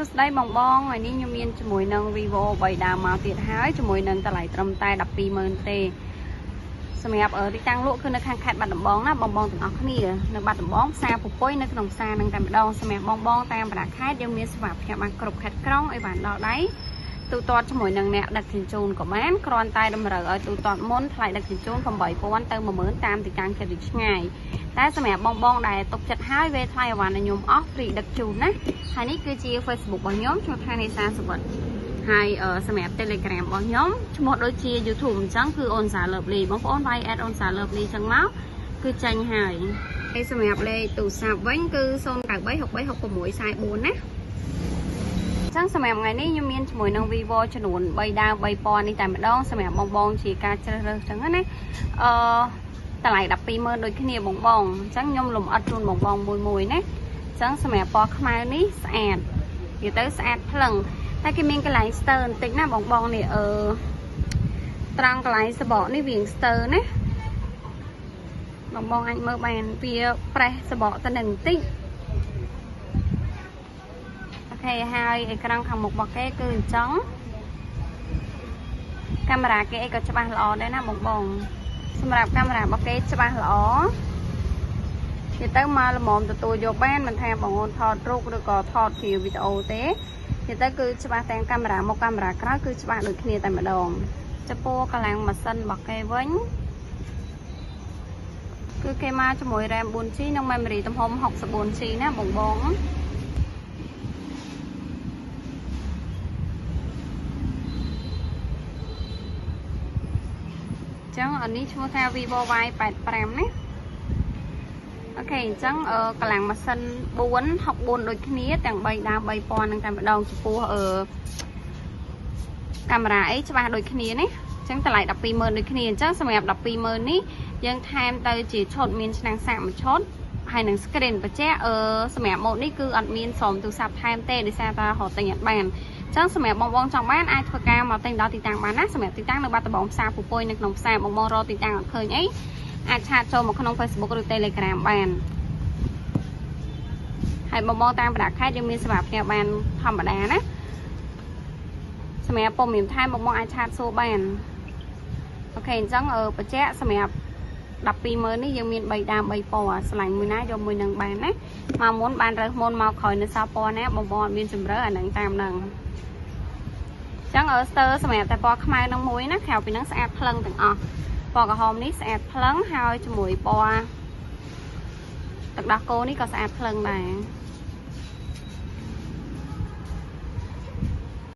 សួស្តីបងបងថ្ងៃនេះខ្ញុំមានជាមួយនឹង Vivo 3ដើមមកទៀតហើយជាមួយនឹងតម្លៃត្រឹមតែ120,000ទេសម្រាប់ទីតាំងលក់គឺនៅខាងខេត្តបាត់ដំបងណាបងបងទាំងអស់គ្នានៅបាត់ដំបងផ្សារពពុយនៅក្នុងផ្សារនឹងតែម្ដងសម្រាប់បងបងតាមបណ្ដាខេត្តយើងមានសេវាផ្ញើបានគ្រប់ខេត្តក្រុងឲ្យបានដល់ដៃទូទាត់ជាមួយនឹងអ្នកដឹកជញ្ជូនក៏បានគ្រាន់តែតម្រូវឲ្យទូទាត់មុនថ្លៃដឹកជញ្ជូន8000ទៅ10000តាមទីតាំងជិតឬឆ្ងាយតែសម្រាប់បងបងដែលទុកចិត្តហើយវេថ្លៃអវ៉ាន់ឲ្យខ្ញុំអស់ហ្វ្រីដឹកជូនណាហើយនេះគឺជា Facebook របស់ខ្ញុំឈ្មោះថានេសាសវត្តហើយសម្រាប់ Telegram របស់ខ្ញុំឈ្មោះដូចជា YouTube អញ្ចឹងគឺអូនសាលើបលីបងប្អូនវាយ add អូនសាលើបលីអញ្ចឹងមកគឺចាញ់ហើយហើយសម្រាប់លេខទូរស័ព្ទវិញគឺ093636644ណាចឹងសម្រាប់ថ្ងៃនេះខ្ញុំមានជាមួយនឹង Vivo ចំនួន3ដើម3ពណ៌នេះតែម្ដងសម្រាប់បងបងជាការជ្រើសរើសចឹងណាអឺតម្លៃ120,000ដូចគ្នាបងបងអញ្ចឹងខ្ញុំលំអិតជូនបងបងមួយមួយណាអញ្ចឹងសម្រាប់ពណ៌ខ្មៅនេះស្អាតនិយាយទៅស្អាតភ្លឹងតែគេមានកន្លែងស្ទើបន្តិចណាបងបងនេះត្រង់កន្លែងសបកនេះវាស្ទើណាបងបងអាចមើលបានវាប្រេះសបកទៅនឹងបន្តិចអូខេហើយអេក្រង់ខាងមុខរបស់គេគឺអញ្ចឹងកាមេរ៉ាគេអីក៏ច្បាស់ល្អដែរណាបងបងសម្រាប់កាមេរ៉ារបស់គេច្បាស់ល្អនិយាយទៅមកល្មមទទួលយកបានមិនថាបងអូនថតរូបឬក៏ថតជាវីដេអូទេនិយាយទៅគឺច្បាស់ទាំងកាមេរ៉ាមុខកាមេរ៉ាក្រោយគឺច្បាស់ដូចគ្នាតែម្ដងចំពោះកម្លាំងម៉ាស៊ីនរបស់គេវិញគឺគេមកជាមួយ RAM 4G និង memory ទំហំ 64G ណាបងបងចឹងអានេះឈ្មោះថា Vivo Y85 ណាអូខេអញ្ចឹងកម្លាំងម៉ាស៊ីន464ដូចគ្នាទាំង3ដើម3ពណ៌នឹងតែម្ដងចំពោះកាមេរ៉ាអីច្បាស់ដូចគ្នាណាអញ្ចឹងតម្លៃ120,000ដូចគ្នាអញ្ចឹងសម្រាប់120,000នេះយើងថែមទៅជាឈុតមានឆ្នាំងសាកមួយឈុតហើយនឹង screen បញ្ជាក់សម្រាប់ម៉ូតនេះគឺអត់មានស្រោមទូរស័ព្ទថែមទេដោយសារតែរកទិញអត់បានចឹងសម្រាប់បងបងចង់បានអាចធ្វើការមកទិញដល់ទីតាំងបានណាសម្រាប់ទីតាំងនៅបាត់ដំបងផ្សារពពុយនៅក្នុងផ្សារបងបងរកទីតាំងអត់ឃើញអីអាចឆាតចូលមកក្នុង Facebook ឬ Telegram បានហើយបងបងតាមបណ្ដាខេត្តយើងមានសេវាផ្ញើបានធម្មតាណាសម្រាប់ព័ត៌មានថែមបងបងអាចឆាតសួរបានអូខេអញ្ចឹងបញ្ជាក់សម្រាប់120,000នេះយើងមាន3ដើម3ពណ៌ស្រឡាញ់មួយណាយកមួយនឹងបានណាមកមុនបានរើសមុនមកក្រោយនៅសល់ពណ៌ណាបងបងអត់មានជំរឿអានឹងតាមនឹងចឹងស្ទើសម្រាប់តែពណ៌ខ្មៅនឹងមួយណាក្រៅពីនឹងស្អាតភ្លឹងទាំងអស់ពណ៌ក្រហមនេះស្អាតភ្លឹងហើយជាមួយពណ៌ទឹកដោះគោនេះក៏ស្អាតភ្លឹងដែរ